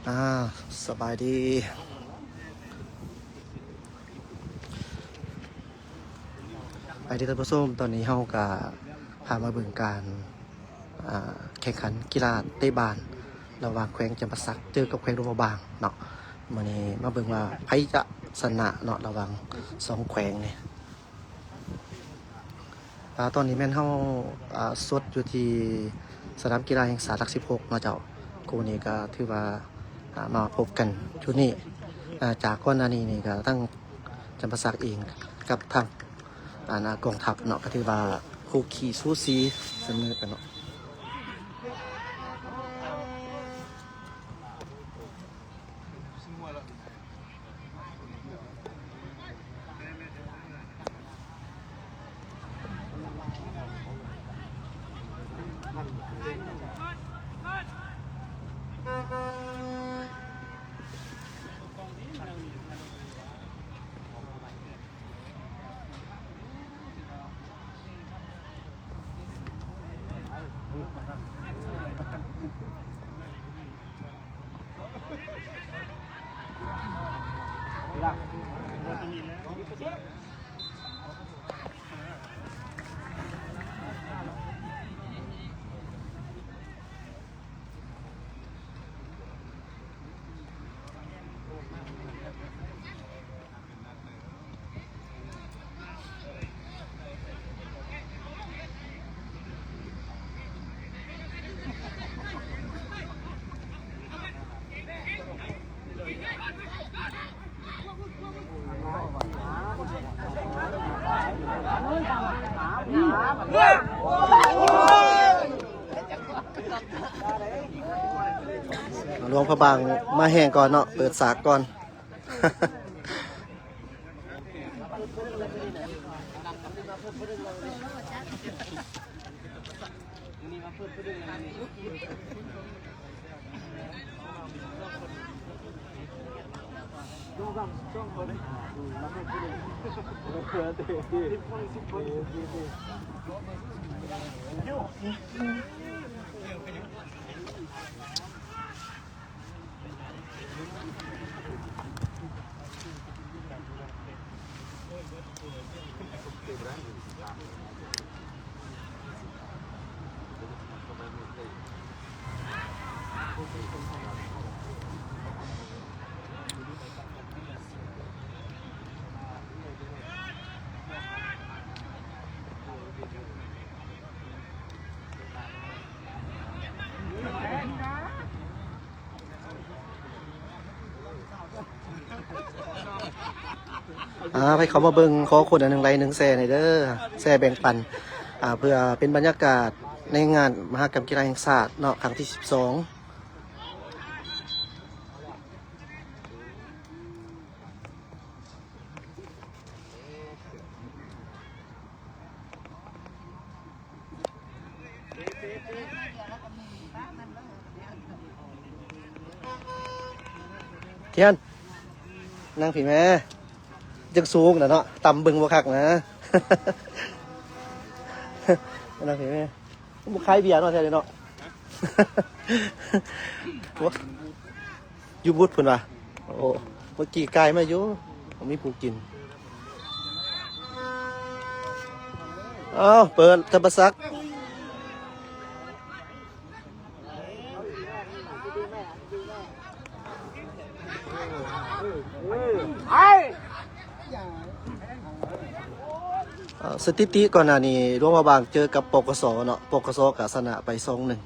ອາ ສະບາຍດີ ສະບາຍດີທ່ານຜູ້ຊົມ. ຕອນນີ້ເຮົາກະພາມາເບິ່ງການ ອາ ແຂ່ງຂັນກິລາເຕະບານ ລະຫວ່າງແຂວງຈຳປາສັກເຈີກັບແຂວງຫຼວງພະບາງເນາະ. ມື້ນີ້ມາເບິ່ງວ່າໃຜຈະຊະນະເນາະ ລະຫວ່າງສອງແຂວງນີ້. ອາ ຕອນນີ້ແມ່ນເຮົາ ອາ ສົດຢູ່ທີ່ສະໜາມກິລາແຫ່ງຊາດຫຼັກສິບຫົກເນາະເຈົ້າ. ຄູ່ນີ້ກະຖືວ່າ ອາ ມາພົບກັນຈຸດນີ້ ອາ ຈາກກ່ອນໜ້ານີ້ນີ້ກະທັງຈຳປາສັກເອງກັບທາງ ອາ ກອງທັບເນາະ ກະຖືວ່າຄູ່ຂີ້ສູສີສະເໝີກັນເນາະ. ຫຼວງພະບາງມາແຮງກ່ອນເນາະ ເປີດສາກກ່ອນ. ອ່າ ໃຜເຂົ້າມາເບິ່ງ ຂໍຄົນລະໜຶ່ງໄລ ໜຶ່ງແຊໃຫ້ເດີ ແຊແບ່ງປັນ ອ່າ ເພື່ອເປັນບັນຍາກາດ ໃນງານມະຫະກຳກິລາແຫ່ງຊາດເນາະ ຄັ້ງທີສິບສອງ. ທຽນ ນັ່ງພີ້ແມ່ ຈັ່ງສູງນະເນາະ ຕ່ຳເບິ່ງບໍ່ຄັກນະ ນັ່ງພີ້ແມ່ ບໍ່ຂາຍເບຍເນາະ ແຖວນີ້ເນາະ ຢູ່ບຸດເພິ່ນວ່າ ໂອ້ ເມື່ອກີ້ກາຍມາຢູ່ ມີຜູ້ກິນ ເອົ້າ ເປີດ ຈຳປາສັກ. ເອີ ສະຖິຕິກ່ອນໜ້ານີ້ ຫຼວງພະບາງເຈີກັບ ປກສ ເນາະ ປກສ ກະຊະນະໄປສອງໜຶ່ງ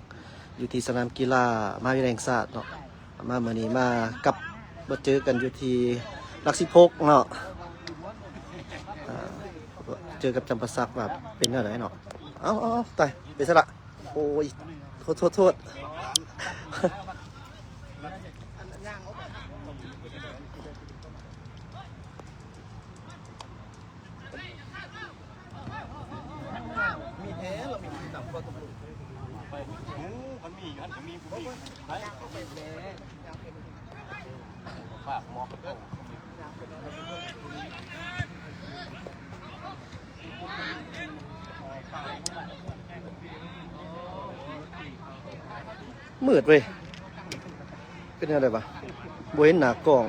ຢູ່ທີ່ສະໜາມກິລາມະຫາວິທະຍາໄລແຫ່ງຊາດເນາະ. ມາມື້ນີ້ມາກັບມາເຈີກັນຢູ່ທີ່ຫຼັກສິບຫົກເນາະ ອ່າ ເຈີກັບຈຳປາສັກວ່າເປັນແນວໃດເນາະ. ເອົ້າ ເອົ້າ ຕາຍ ໄປຊະລະ ໂອ້ຍ ໂທດ ໂທດ ໂທດ. ມືດເວີຍ ເປັນແນວໃດວະ ບໍ່ເຫັນໜ້າກ້ອງ.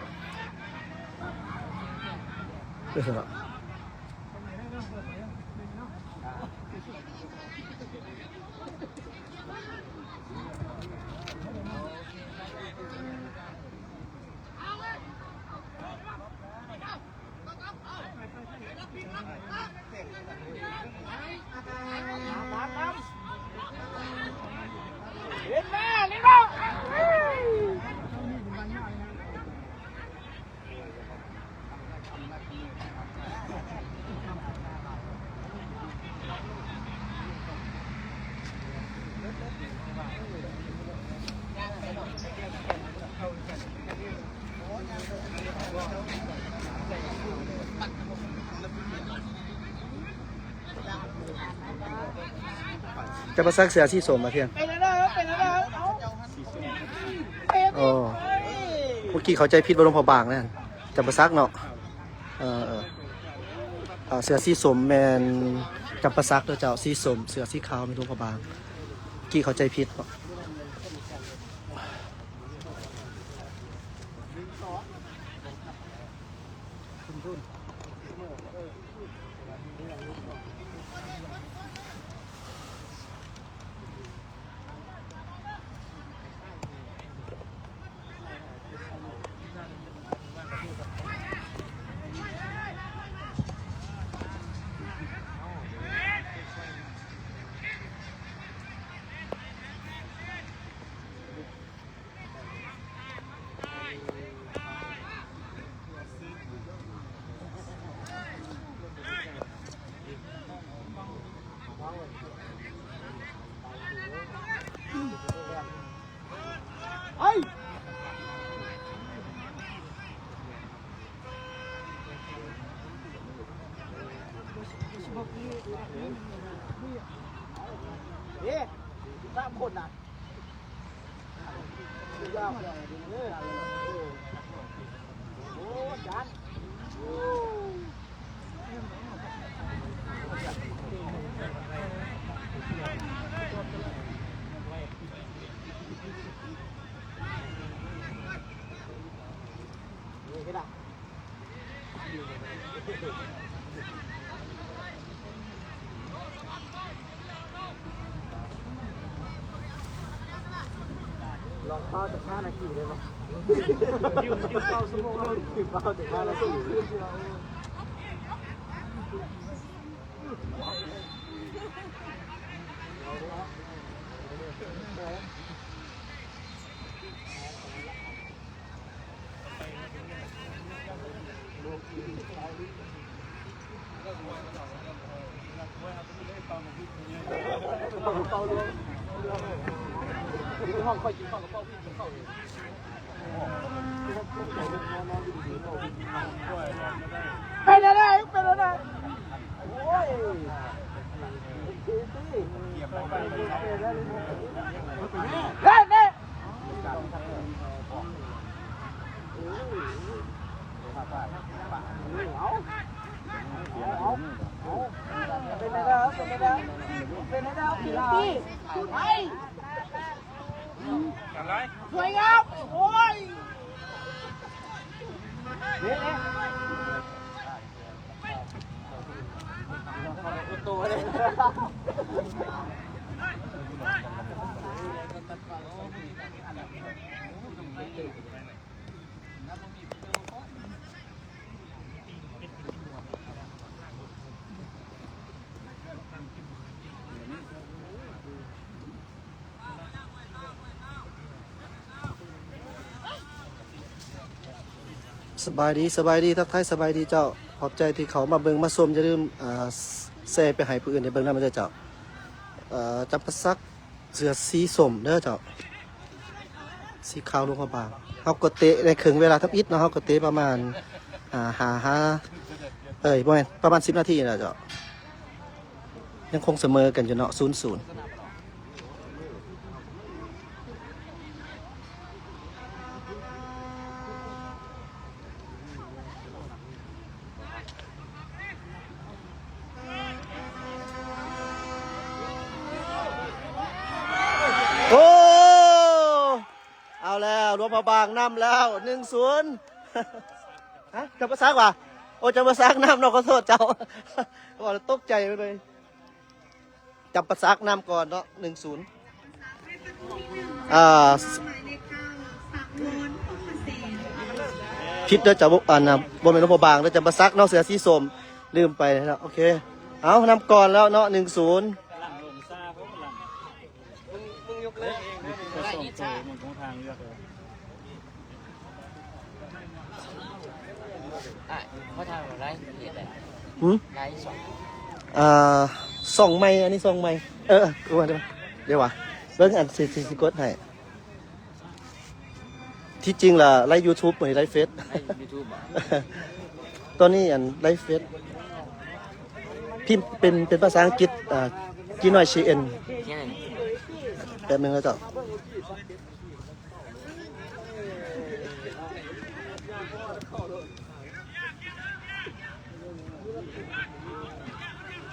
ຈຳປາສັກເສື້ອສີສົ້ມມາທຽງ. ເປັນແລ້ວເດີ ເປັນແລ້ວເດີ ເອົ້າ ອໍ ເມື່ອກີ້ເຂົ້າໃຈຜິດວ່າຫຼວງພະບາງນະ ຈຳປາສັກເນາະ. ເອີ ເອີ ເສື້ອສີສົ້ມແມ່ນຈຳປາສັກເດີເຈົ້າ ສີສົ້ມ ເສື້ອສີຂາວແມ່ນຫຼວງພະບາງ ກີ້ເຂົ້າໃຈຜິດເນາະ. ລອງເປົ່າຈັກຫ້ານາທີໄດ້ບໍ່? ຢືມ ຢືມເປົ່າຊົ່ວໂມງໜຶ່ງ ຢືມເປົ່າຈັກຫ້ານາທີ. ເປົ່າລົງ ເປັນແນວໃດ ເປັນແນວໃດ ໂອ້ຍ ເດ້ ເດ້ ສວຍງາມ ໂອ້ຍ ສະບາຍດີ ສະບາຍດີ ທັກທາຍສະບາຍດີເຈົ້າ. ຂອບໃຈທີ່ເຂົ້າມາເບິ່ງມາຊົມ. ຢ່າລືມ ອ່າ ແຊໄປໃຫ້ຜູ້ອື່ນໄດ້ເບິ່ງນຳເດີເຈົ້າ. ເອີ ຈຳປາສັກ ເສື້ອສີສົ້ມເດີເຈົ້າ ສີຂາວຫຼວງພະບາງ. ເຮົາກໍເຕະໃນເຄິ່ງເວລາທຳອິດເນາະ, ເຮົາກໍເຕະປະມານ ອ່າ ຫ້າ ຫ້າ ເອີຍ ບໍ່ແມ່ນ ປະມານສິບນາທີນີ້ແຫຼະເຈົ້າ. ຍັງຄົງສະເໝີກັນຢູ່ເນາະ ສູນສູນ. ໂອ້ ເອົາແລ້ວ ຫຼວງພະບາງນຳແລ້ວ ໜຶ່ງສູນ. ຮະ ຈຳປາສັກຫວາ? ໂອ້ ຈຳປາສັກນຳເນາະ ຂໍໂທດເຈົ້າ ເວົ້າແລ້ວຕົກໃຈໄປເລີຍ. ຈຳປາສັກນຳກ່ອນເນາະ ໜຶ່ງສູນ. ອ່າ ຜິດເດີເຈົ້າ ອັນນ່າ ບໍ່ແມ່ນຫຼວງພະບາງເດີ ຈຳປາສັກເນາະ ເສື້ອສີສົ້ມ ລືມໄປເນາະ. ໂອເຄ ເອົາ ນຳກ່ອນແລ້ວເນາະ ໜຶ່ງສູນ. ຫືມ ອ່າ ຊ່ອງໃໝ່ ອັນນີ້ຊ່ອງໃໝ່. ເອີ ເອີ ເບິ່ງອັນຊິ ຊິ ຊິກົດໃຫ້. ທີ່ຈິງລະໄລຢູທູບ ບໍ່ໄດ້ໄລເຟສ. ຕອນນີ້ອັນໄລເຟສ ພິມເປັນ ເປັນພາສາອັງກິດ ອ່າ ຈີນ້ອຍ ຊີເອັນ ແປັບໜຶ່ງເດີເຈົ້າ.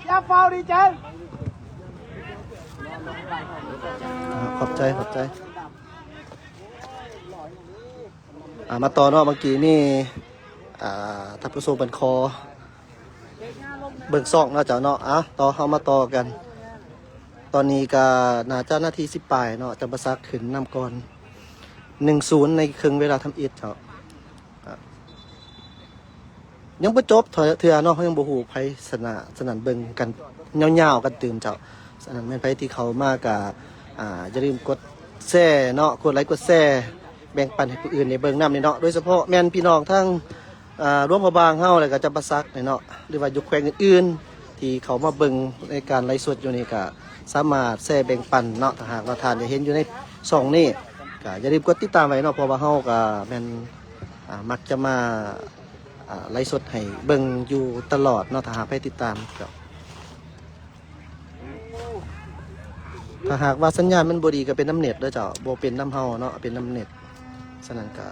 ຢ່າຟ້າວດີໃຈ. ອ່າ ຂອບໃຈ ຂອບໃຈ. ອ່າ ມາຕໍ່ເນາະ ເມື່ອກີ້ມີ ອ່າ ທ່ານຜູ້ຊົມເພິ່ນຂໍເບິ່ງຊ່ອງເນາະເຈົ້າເນາະ. ອ່າ ຕໍ່ ເຮົາມາຕໍ່ກັນ. ຕອນນີ້ກະໜ້າຈະນາທີສິບປາຍເນາະ ຈຳປາສັກຂຶ້ນນຳກ່ອນ ໜຶ່ງສູນ ໃນເຄິ່ງເວລາທຳອິດເນາະ. ຍັງບໍ່ຈົບເທື່ອເນາະ ເຮົາຍັງບໍ່ຮູ້ໃຜຊະນະ. ສະນັ້ນເບິ່ງກັນຍາວໆກັນຕື່ມເຈົ້າ. ສະນັ້ນແມ່ນໃຜທີ່ເຂົ້າມາກະ ອ່າ ຢ່າລືມກົດແຊເນາະ ກົດໄລກົດແຊ ແບ່ງປັນໃຫ້ຜູ້ອື່ນໄດ້ເບິ່ງນຳນີ້ເນາະ. ໂດຍສະເພາະແມ່ນພີ່ນ້ອງທາງ ອ່າ ຫຼວງພະບາງເຮົາ ແລ້ວກໍຈຳປາສັກນີ້ເນາະ ຫຼືວ່າຢູ່ແຂວງອື່ນໆ ທີ່ເຂົ້າມາເບິ່ງໃນການໄລສົດຢູ່ນີ້ ກໍສາມາດແຊແບ່ງປັນເນາະ. ຖ້າຫາກວ່າທ່ານໄດ້ເຫັນຢູ່ໃນຊ່ອງນີ້ ກໍຢ່າລືມກົດຕິດຕາມໄວ້ເນາະ ເພາະວ່າເຮົາກໍແມ່ນ ອ່າ ມັກຈະມາ ອ່າ ໄລສົດໃຫ້ເບິ່ງຢູ່ຕະຫຼອດເນາະ ຖ້າຫາກໃຜຕິດຕາມ. ຖ້າຫາກວ່າສັນຍານມັນບໍ່ດີກໍເປັນນຳເນັດເດີເຈົ້າ ບໍ່ເປັນນຳເຮົາເນາະ ເປັນນຳເນັດ. ສະນັ້ນກໍ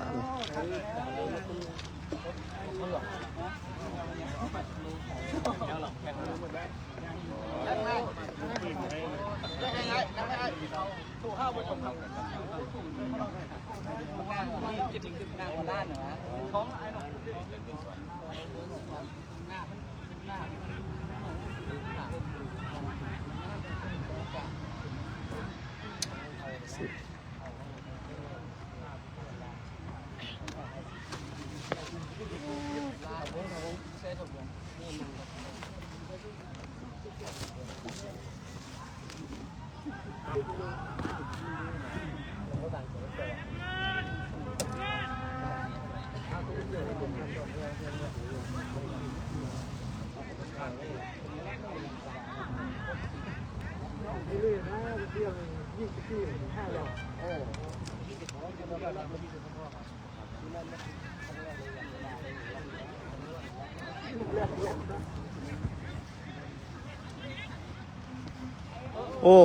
ໂອ້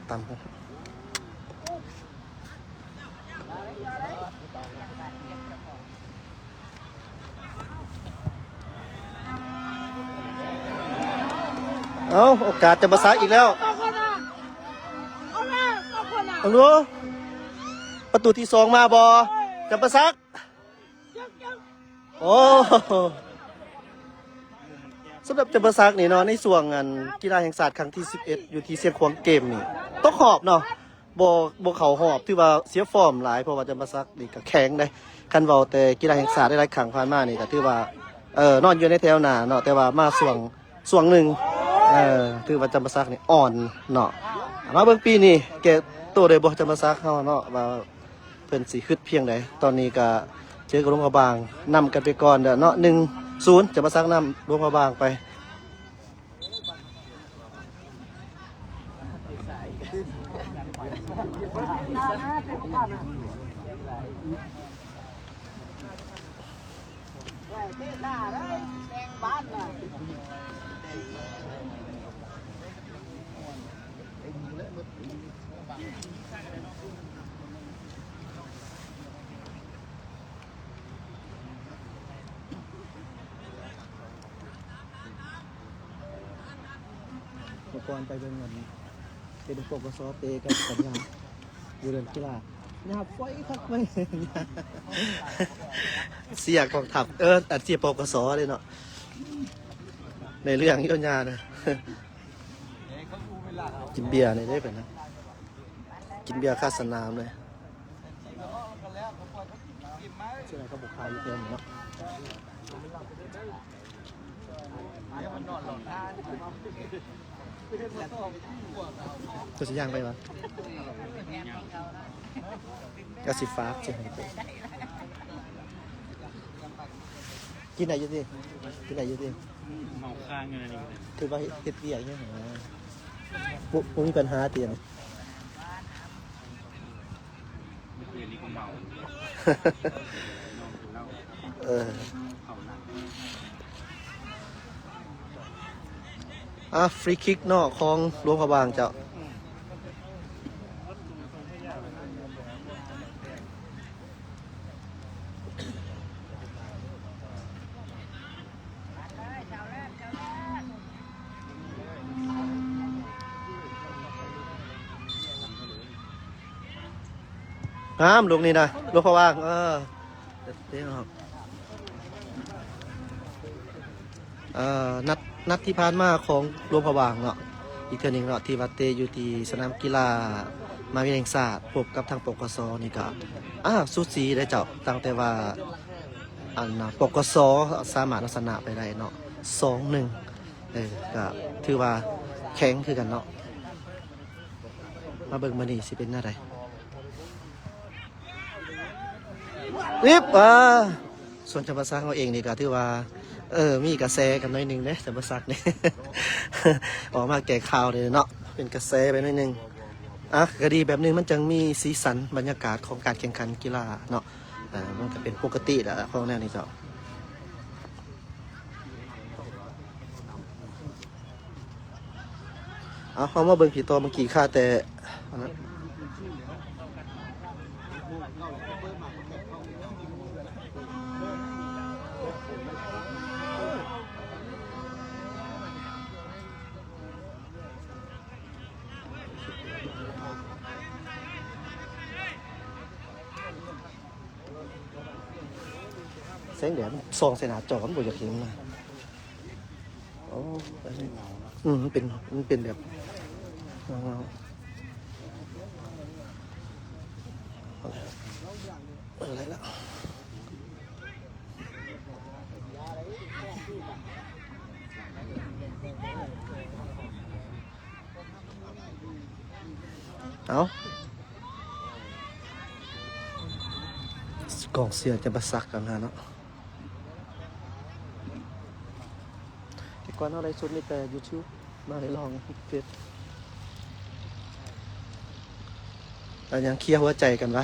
ຕຳ ເອົ້າ ໂອກາດຈຳປາສັກອີກແລ້ວ. ເອົາດູ ປະຕູທີສອງມາບໍ່ ຈຳປາສັກ? ໂອ້ ສຳລັບຈຳປາສັກນີ້ເນາະ ໃນຊ່ວງອັນກິລາແຫ່ງຊາດຄັ້ງທີສິບເອັດ ຢູ່ທີ່ຊຽງຂວາງເກມນີ້ ຕົກຮອບເນາະ ບໍ່ ບໍ່ເຂົ້າຮອບ ຖືວ່າເສຍຟອມຫຼາຍ ເພາະວ່າຈຳປາສັກນີ້ກໍແຂງເດ້. ຄັນເວົ້າແຕ່ກິລາແຫ່ງຊາດຫຼາຍໆຄັ້ງຜ່ານມານີ້ ກໍຖືວ່າ ເອີ ນອນຢູ່ໃນແຖວໜ້າເນາະ ແຕ່ວ່າມາຊ່ວງ ຊ່ວງໜຶ່ງ ເອີ ຖືວ່າຈຳປາສັກນີ້ອ່ອນເນາະ. ມາເບິ່ງປີນີ້ແກ້ໂຕໄດ້ບໍ່ ຈຳປາສັກເຮົາເນາະ ວ່າເພິ່ນຊິຮຶດພຽງໃດ. ຕອນນີ້ກະເຈີກັບຫຼວງພະບາງ ນຳກັນໄປກ່ອນເດີເນາະ ໜຶ່ງສູນ ຈຳປາສັກນຳຫຼວງພະບາງໄປ. ເມື່ອກ່ອນໄປເບິ່ງອັນ ເປັນ ປກສ ເຕະກັບສັນຍາ ຢູ່ເລື່ອງກິລາ ຍາບໄຟຄັກໄວ ເຊຍກອງທັບ ເອີ ອັນເຊຍ ປກສ ເດ້ເນາະ ໃນເລື່ອງຢູ່ຍານະ ກິນເບຍນີ້ເດ້ເພິ່ນນະ ກິນເບຍຄາສະໜາມເລີຍ. ເສຍດາຍເຂົາບໍ່ຂາຍຢູ່ແຖວນີ້ເນາະ. ເຈົ້າຊິຍ່າງໄປວະ? ກໍຊິຝາກຊິໃຫ້ໄປ. ກິນໄດ້ຢູ່ຕິ? ກິນໄດ້ຢູ່ຕິ? ເມົາຄ້າງຢູ່ນັ້ນນີ້. ຖືວ່າເຮັດ ເຮັດວຽກຢູ່ຫັ້ນນະ. ບໍ່ ບໍ່ມີບັນຫາຕິອັນນີ້? ເອີ ອ່າ ຟຣີຄິກເນາະ ຂອງຫຼວງພະບາງເຈົ້າ. ງາມລູກນີ້ນະ ຫຼວງພະບາງ ເອີ ເຕະອອກ. ເອີ ນັດ ນັດທີ່ຜ່ານມາຂອງຫຼວງພະບາງເນາະ ອີກເທື່ອໜຶ່ງເນາະ ທີ່ວ່າເຕະຢູ່ທີ່ສະໜາມກິລາມະຫາວິທະຍາໄລແຫ່ງຊາດ ພົບກັບທາງ ປກສ ນີ້ກໍ ອ່າ ສູສີເດ້ເຈົ້າ ຕັ້ງແຕ່ວ່າ ອັນ ປກສ ສາມາດເອົາຊະນະໄປໄດ້ເນາະ ສອງໜຶ່ງ ເອີ ກໍຖືວ່າແຂງຄືກັນເນາະ. ມາເບິ່ງມື້ນີ້ຊິເປັນແນວໃດ. ອິບ ອ່າ ສ່ວນຈຳປາສັກເຮົາເອງນີ້ກໍຖືວ່າ ເອີ ມີກະແສກັນໜ້ອຍໜຶ່ງເດ້ ຈຳປາສັກນີ້ ອອກມາແກ້ຂ່າວເດ້ເນາະ ເປັນກະແສໄປໜ້ອຍໜຶ່ງ. ອ່າ ກໍດີແບບໜຶ່ງ ມັນຈັ່ງມີສີສັນບັນຍາກາດຂອງການແຂ່ງຂັນກິລາເນາະ. ອ່າ ມັນກໍເປັນປົກກະຕິແລ້ວຂອງແນວນີ້ເຈົ້າ. ເອົາ ເຮົາມາເບິ່ງຜີ່ຕໍ່ ເມື່ອກີ້ຂ້າແຕ່ອັນນັ້ນ ແສງແດດມັນສ່ອງໃສ່ໜ້າຈໍ ມັນບໍ່ຢາກເຫັນນະ. ໂອ້ ອັນນີ້ ອືມ ມັນເປັນ ມັນເປັນແບບເງົາໆ ເອົາໄດ້ລະ. ເອົ້າ ກອງເຊຍຈະມາສັກກັນຫັ້ນເນາະ. ແຕ່ກ່ອນເຮົາໄລຟ໌ສົດມີແຕ່ຢູທູບ ມາໄດ້ລອງເຟສ ແລ້ວຍັງເຄຍຫົວໃຈກັນວະ.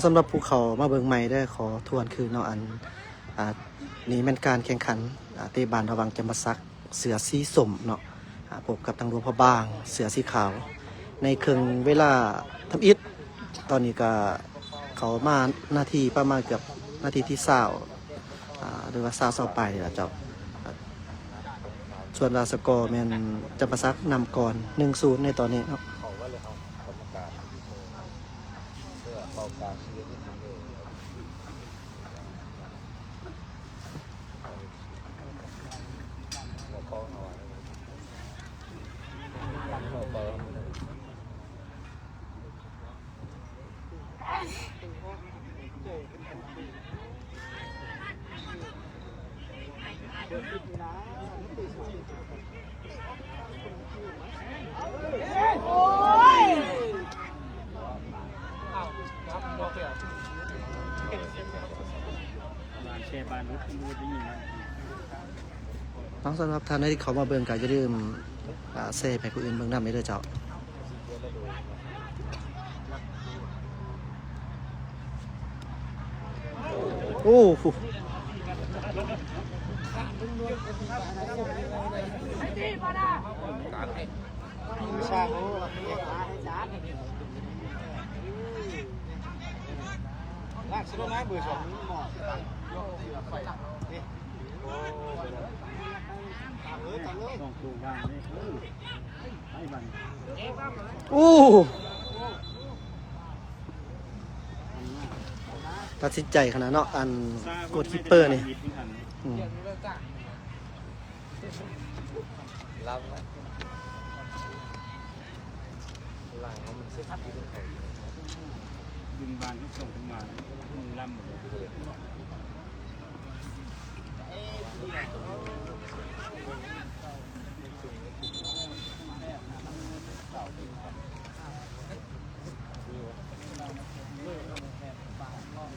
ສຳລັບຜູ້ເຂົ້າມາເບິ່ງໃໝ່ເດີ ຂໍທວນຄືນເນາະ ອັນ ອ່າ ນີ້ແມ່ນການແຂ່ງຂັນ ອ່າ ເຕະບານລະຫວ່າງຈຳປາສັກເສືອສີສົ້ມເນາະ ອ່າ ພົບກັບທາງຫຼວງພະບາງເສືອສີຂາວ ໃນເຄິ່ງເວລາທຳອິດ. ຕອນນີ້ກະເຂົ້າມານາທີປະມານເກືອບນາທີທີຊາວ ອ່າ ຫຼືວ່າຊາວ ຊາວປາຍນີ້ລະເຈົ້າ. ສ່ວນວ່າສະກໍແມ່ນຈຳປາສັກນຳກ່ອນ ໜຶ່ງສູນ ໃນຕອນນີ້ເນາະ. ເນາະ ສຳລັບທ່ານໃດທີ່ເຂົ້າມາເບິ່ງກໍຢ່າລືມ ອ່າ ແຊໃຫ້ຜູ້ອື່ນເບິ່ງນຳເດີເຈົ້າ. ໂອ້ ໂອ້ ຕັດສິນໃຈຂະໜາດເນາະ ອັນໂກລຄີບເປີນີ້. ອືມ ລຳ ຫຼັງມັນເຊັດຢູ່ເທິງເຂົາຢູ່ ດຶງບານເຂົາສົ່ງຂຶ້ນມາ ມັນລຳໝົດເລີຍ.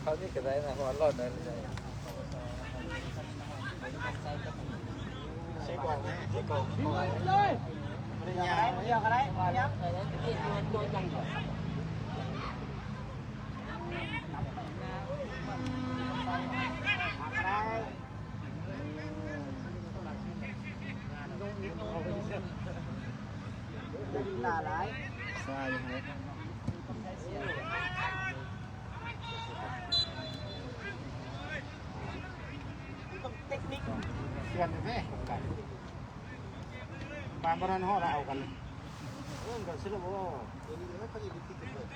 ເຂົານີ້ກໍໄດ້ນະ ເພາະວ່າລອດນັ້ນ ໃສ່ກອງ ໃສ່ກອງ ບໍ່ໄດ້ຍາວ ດຽວກໍໄດ້ ບໍ່ໄດ້ຍາວ ຫຼາຍ ເຂື່ອນແທ້ ປານບໍ່ທັນຮອດເອົາກັນ ເອີ້ນກັນຊິລະບໍ່ ດຽວນີ້ເຂົາຊິໄດ້ຕິດກັນເບິດ.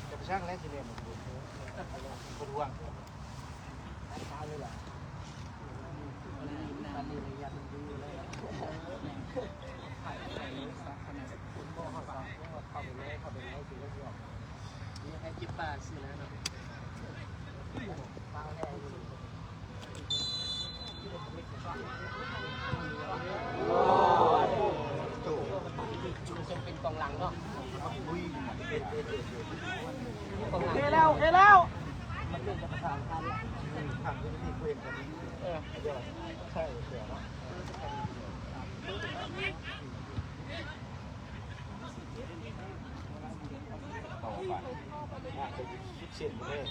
ຈະໄປຊ່າງແລ້ວຊິແລ່ນ ບໍ່ຮູ້ວ່າ ເຄແລ້ວ ເຄແລ້ວ ເສັ້ນເລີຍ.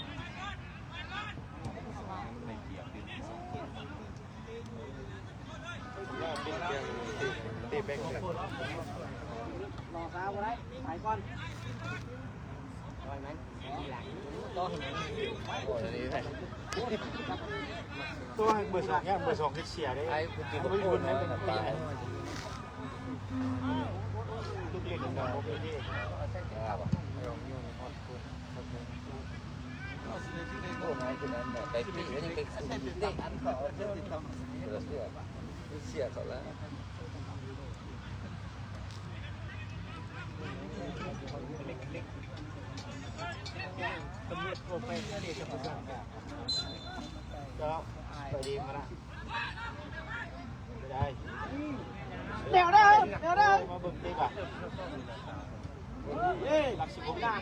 ໂຕໃຫ້ເບີສອງ ເບີສອງເຮັດເສຍເດ້ ໄອ້ ບໍ່ຢູ່ໃນ ລູກເຫຼັກ ແນວໃດ ແນວໃດ ມາເບິ່ງຕິກວ່າ ເອີ ຫຼັກສິບຫົກ ດານ.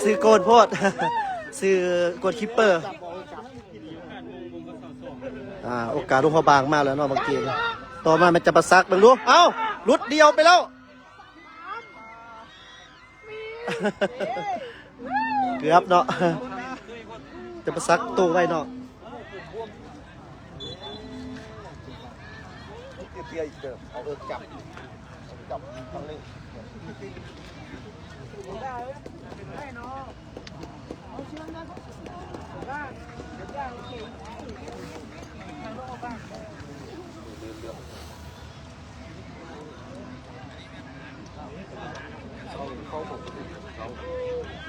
ຊື່ໂກນໂພດ ຊື່ໂກນຄີບເປີ. ອ່າ ໂອກາດຫຼວງພະບາງມາແລ້ວເນາະ ບາງທີນີ້. ຕໍ່ມາແມ່ນຈຳປາສັກ ເບິ່ງດູ ເອົ້າ ຫຼຸດດຽວໄປແລ້ວ ເກືອບເນາະ ຈຳປາສັກໂຕ້ໄວ້ເນາະ.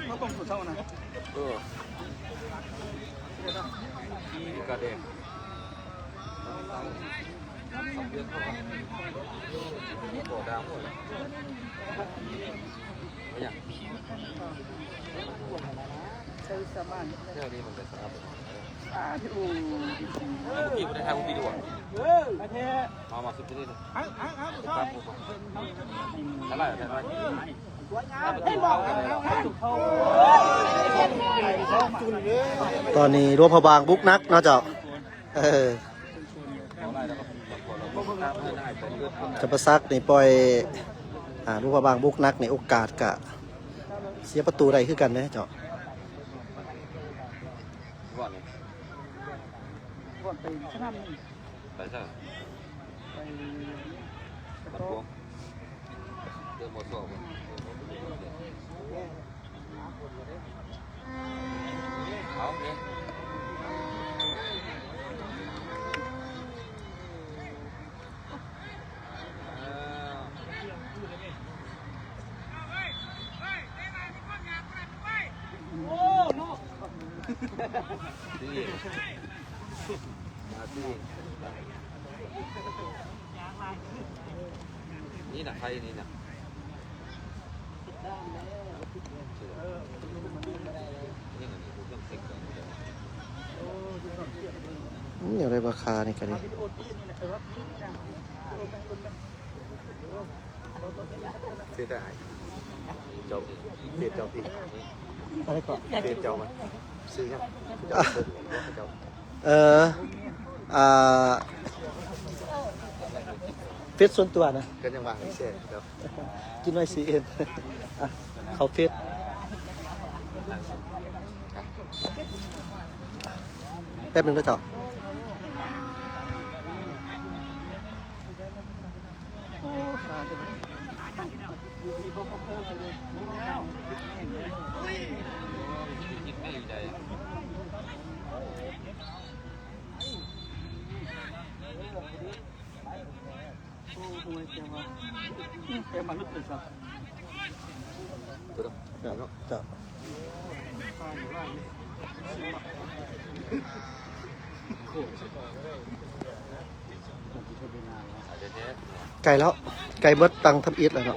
ມາເບິ່ງຜູ້ເຖົ້ານະ ເອີ ກະແດງ. ຕອນນີ້ຫຼວງພະບາງບຸກໜັກເນາະເຈົ້າ. ເອີ ຈຳປາສັກນີ້ປ່ອຍ ອ່າ ຫຼວງພະບາງບຸກໜັກນີ້ ໂອກາດກະເສຍປະຕູໄດ້ຄືກັນເດ້ເຈົ້າ. ໄປໃສ? ໄປ ນີ້ນະ ໃຜນີ້ນະ? ອືມ ແນວໃດບໍ່ຄານີ້ກະດີ. ເຟສອ້າຍ ເຈົ້າ ເຟສເຈົ້າຕິ ອະໄລເກາະ ເຟສເຈົ້າ ຊື່ຫຍັງ? ເຈົ້າ ເອີ ອ່າ ເຟສສ່ວນຕົວນະ ກະຍັງວ່າໃຫ້ແຊ ເຈົ້າ ກິນໜ້ອຍຊີເອັນ ອ່ະ ເຂົ້າເຟສ ແປັບໜຶ່ງເດີເຈົ້າ. ໃກ້ແລ້ວ ໃກ້ເບິດຕັ້ງທຳອິດແລ້ວເນາະ.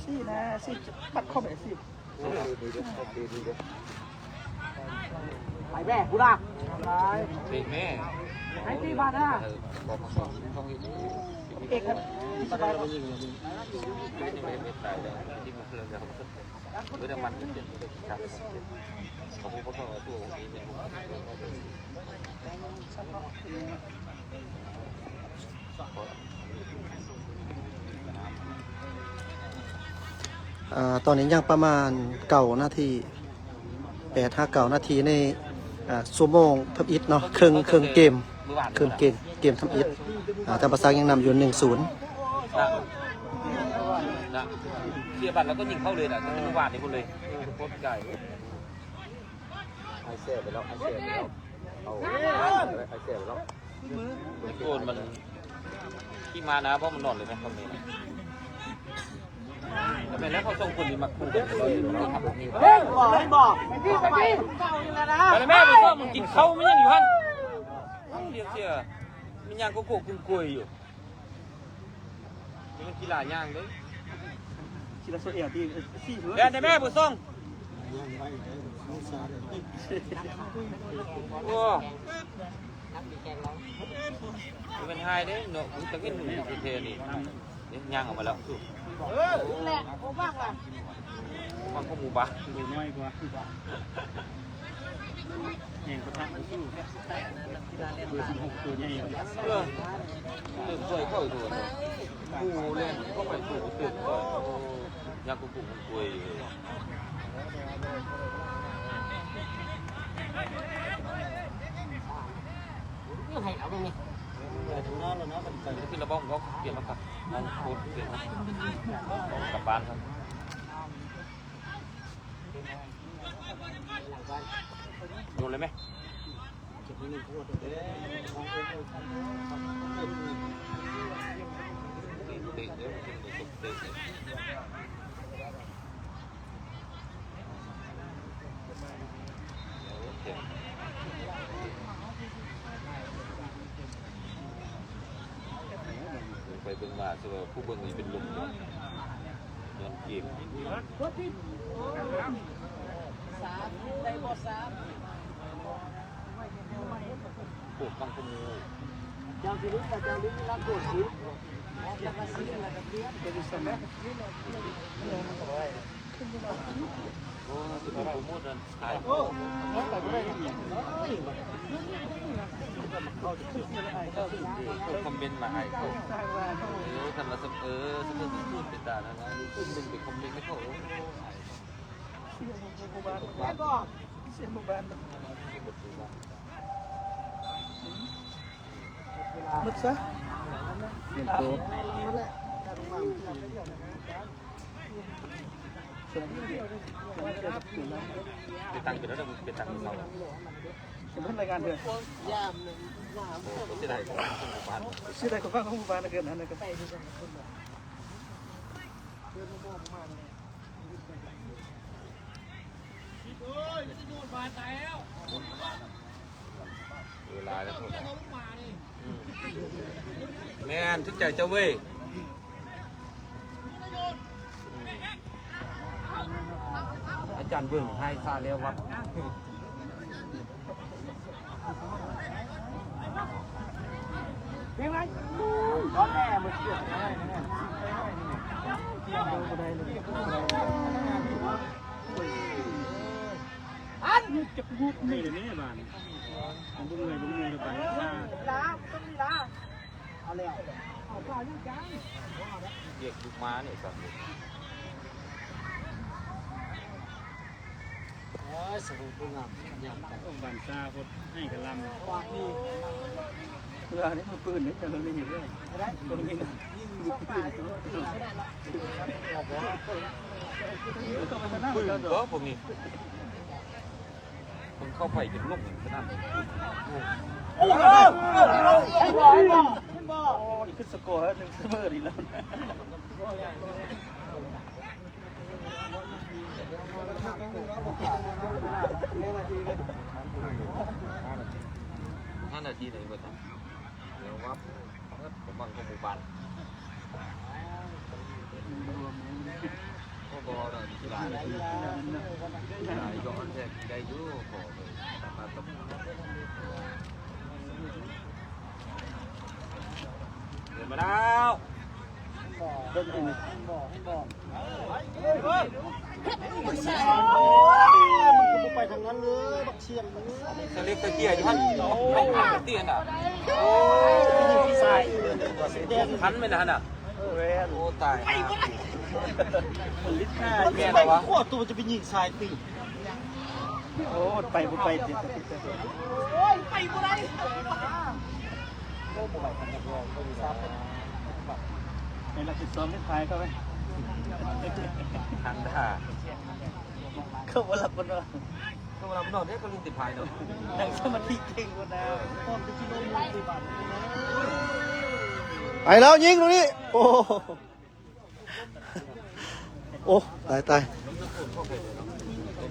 ຊີ້ນະ ຊີ້ປັດຄອມແອຊີບ ໄປແມ່ ຜູ້ລາ ໄປ ເບກແມ່ ໃຫ້ທີ່ບ້ານນະ ເອກ ສະບາຍ. ອ່າ ຕອນນີ້ຍັງປະມານເກົ້ານາທີ ແປດຫາເກົ້ານາທີໃນ ອ່າ ຊົ່ວໂມງທຳອິດເນາະ ເຄິ່ງ ເຄິ່ງເກມ ເຄິ່ງເກມ ເກມທຳອິດ ອ່າ ຈຳປາສັກຍັງນຳຢູ່ ໜຶ່ງສູນ. ນະ ເສຍບັດແລ້ວກໍຍິງເຂົ້າເລີຍນະ ແຕ່ເມື່ອວານນີ້ພຸ້ນເລີຍ ໂຄດໄກ. ໄອແຊໄປແລ້ວ ໄອແຊໄປແລ້ວ ເອົາ ໄອແຊໄປແລ້ວ. ໂກນມັນຂີ້ມານະ ເພາະມັນນອນເລີຍແມ່ນຄຳນີ້ນະ. ແມ່ນແລ້ວ ເຂົາສອງຄົນນີ້ມັກຄູ່ກັນ. ເຫັນບໍ່ ເຫັນບໍ່ ໄປແມ່ ບໍ່ຊອບ ມັນກິນເຂົ້າມັນຍັງຢູ່ຫັ້ນ. ເອົ້າ ລຽນເສຍ ມັນຍ່າງໂກໂກ້ກຸ້ງກວຍຢູ່. ນີ້ມັນກິລາຍ່າງເດ້ ກິລາໂຊແອວຕິ ສີ່ເຮີ ແລ່ນໄດ້ແມ່ ຜູ້ສົ່ງ. ໂອ້ ມັນເປັນຫາຍເດ້ເນາະ ມັນຕະເວັນຢູ່ແທ້ໆນີ້. ນີ້ຍ່າງອອກມາແລ້ວ. ນີ້ແຫຼະ ບໍ່ວ່າງວ່າ ມັນກໍໝູ່ບ້ານ ໂຕນ້ອຍກວ່າ ແຮງປະທະບໍ່ສູ້ ເບີສິບຫົກໂຕໃຫຍ່ກວ່າ ເອີ ເຕີມຊ່ອຍເຂົາໂຕ ໝູ່ແລ່ນເຂົ້າໄປໂຕເຕີມຊ່ອຍ ຍັກກຸ້ງກຸ້ງກຸ້ຍ ໃຫ້ເອົາເບິ່ງນີ້ ເອີ ທາງໜ້າແລ້ວນະ ມັນໄປ ຂຶ້ນລະບໍ່ ເຮົາປ່ຽນມາກັບ ເຮົາໂຄດປ່ຽນມາກັບບ້ານຊັ້ນ ໂຍນເລີຍແມະ ເຕະເດີ ເຕະເດີ ໂອເຄ ເບິ່ງໄປເບິ່ງມາ ຄືວ່າຜູ້ເບິ່ງນີ້ເປັນລົມ ຍ້ອນເກມ ສາມ ໄດ້ບໍ່ສາມ? ໂອ້ ບັງກະໝູ ເຈົ້າຊິລຸ້ນ ເຈົ້າຊິລຸ້ນ ລະໂກດຊິ ແລ້ວກໍຊິ ແລ້ວກໍປ່ຽນ ໂອ້ ຊິເປັນໂປຣໂມດອັນ ຂາຍ ໂອ້ ໄປບໍ່ໄດ້ ຄອມເມັນມາໃຫ້ ເອີ ຄັນວ່າ ເອີ ຄັນວ່າ ເອີ ສົມມຸດສູນເປັນຕານັ້ນນະ ມີກຸ່ມໜຶ່ງໄປຄອມເມັນໃຫ້ເຂົາ ເສຍໝູ່ບ້ານ ເສຍໝູ່ບ້ານ ໝົດຊະ ປ່ຽນໂຕ ໄປຕັ້ງຢູ່ແລ້ວ ໄປຕັ້ງຢູ່ເຂົາ ເພິ່ນລາຍງານເທື່ອ ໂອ້ ເສຍດາຍຂອງໝູ່ບ້ານ ເສຍດາຍຂອງໝູ່ບ້ານເກີນນັ້ນນະ ເວລາແລ້ວ ແມ່ນ ຖືກໃຈເຈົ້າເວີຍ ອາຈານເບິ່ງໃຫ້ຊາແລ້ວວັດ ອັນ ຈັກບຸກນີ້ແມ່ບ້ານ ມັນບໍ່ເມື່ອຍບໍ່ເມື່ອຍໄປ ເວລາ ເອົາແລ້ວ ເອົາຂ້າວຍັງຈານ ວຽກຢູ່ມານີ້ ໂອ້ຍ ສະຫູງາມ ບ້ານຊາໂພດ ໃຫ້ກະລຳ ເພື່ອໃຫ້ມືປືນເດ້ ເຈົ້າເລີຍເຫັນເດ້ ປືນບໍ່ພວກນີ້ ເພິ່ນເຂົ້າໄປຈົນລົງຂະໜາດ ໂອ້ ຂຶ້ນສະກໍໜຶ່ງສະເໝີອີກແລ້ວ. ຫ້ານາທີໄດ້ເບິດ ແລ້ວວ່າເບິດກຳລັງຂອງໝູ່ບ້ານ ບໍ່ ບໍ່ ກິລາ ກິລາຍ້ອນແທ້ ກິນໄດ້ຢູ່ ພໍ ເດີນມາແລ້ວ ເບິ່ງ ເບິ່ງ ເບິ່ງ ໄປທາງນັ້ນເລີຍ ບັກຊຽງເອີຍ ສະເລັກສະເຕ້ຍຢູ່ຫັ້ນ ເຕັ້ຍນະ ໂອ້ຍ ສາຍ ຄັນແມ່ນຫັ້ນນະ ໂອ້ ຕາຍ ແມ່ນຫວະ ໂຄດ ໂຕຈະໄປຍິງສາຍຕີ ໂອ້ ໄປບໍ່ໄປຕິ ໂອ້ຍ ໄປບໍ່ໄດ້ ໃຫ້ຮັບຜິດຊອບໄດ້ພາຍເຂົ້າໄປ ທັນທ່າ ເຂົາບໍ່ຮັບບໍ່ນອນ ເຂົາບໍ່ຮັບນອນເດ້ ເຂົາລືມຕິດພາຍເນາະ ນັ່ງສະມາທິເກັ່ງໂພດນາ ໄປແລ້ວ ຍິງຕົງນີ້ ໂອ້ ໂອ້ ຕາຍ ຕາຍ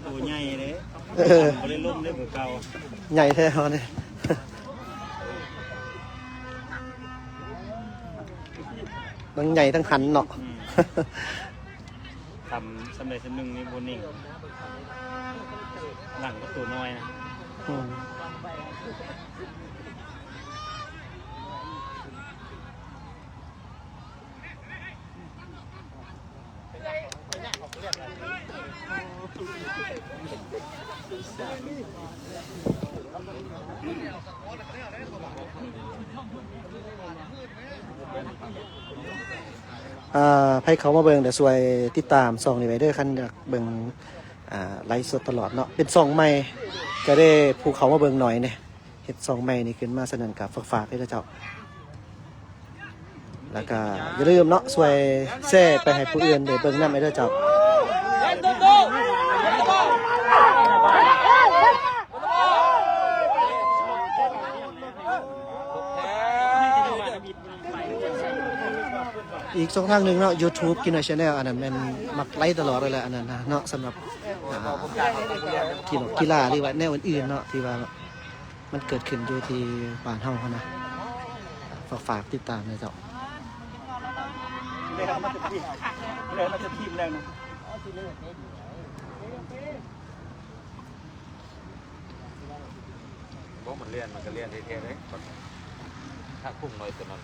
ໂຕໃຫຍ່ເດ້ ເອີ ບໍ່ໄດ້ລົມເດ້ ເບີເກົ່າ ໃຫຍ່ແທ້ເຮົານີ້ ທັງໃຫຍ່ທັງຫັນເນາະ ອືມ ທຳ ທຳໃດທຳໜຶ່ງນີ້ບໍ່ນິ່ງ ຫຼັງກໍໂຕນ້ອຍນະ ອືມ. ອ່າ ໃຜເຂົ້າມາເບິ່ງ ດຽວຊ່ວຍຕິດຕາມຊ່ອງນີ້ໄວ້ເດີ ຄັນຢາກເບິ່ງ ອ່າ ໄລຟ໌ສົດຕະຫຼອດເນາະ ເປັນຊ່ອງໃໝ່ ກະໄດ້ຜູ້ເຂົ້າມາເບິ່ງໜ້ອຍແດ່ ເຮັດຊ່ອງໃໝ່ນີ້ຂຶ້ນມາ ສະນັ້ນກະຝາກໆເດີເຈົ້າ ແລ້ວກະຢ່າລືມເນາະ ຊ່ວຍແຊໄປໃຫ້ຜູ້ອື່ນໄດ້ເບິ່ງນຳເດີເຈົ້າ. ອີກຊ່ອງທາງໜຶ່ງເນາະ ຢູທູບ ກິນນອຍ ແຊນແນວ ອັນນັ້ນແມ່ນມັກໄລຟ໌ຕະຫຼອດເລີຍແຫຼະ ອັນນັ້ນນະເນາະ ສຳລັບ ອ່າ ກິລາ ກິລາ ຫຼືວ່າແນວອື່ນໆເນາະ ທີ່ວ່າມັນເກີດຂຶ້ນຢູ່ທີ່ບ້ານເຮົາຫັ້ນນະ ຝາກໆຕິດຕາມເດີເຈົ້າ. ບໍ່ ມັນແລ່ນ ມັນກະແລ່ນແທ້ໆເດ້ ຖ້າຄຸ້ມໜ້ອຍຕົວນັ້ນ.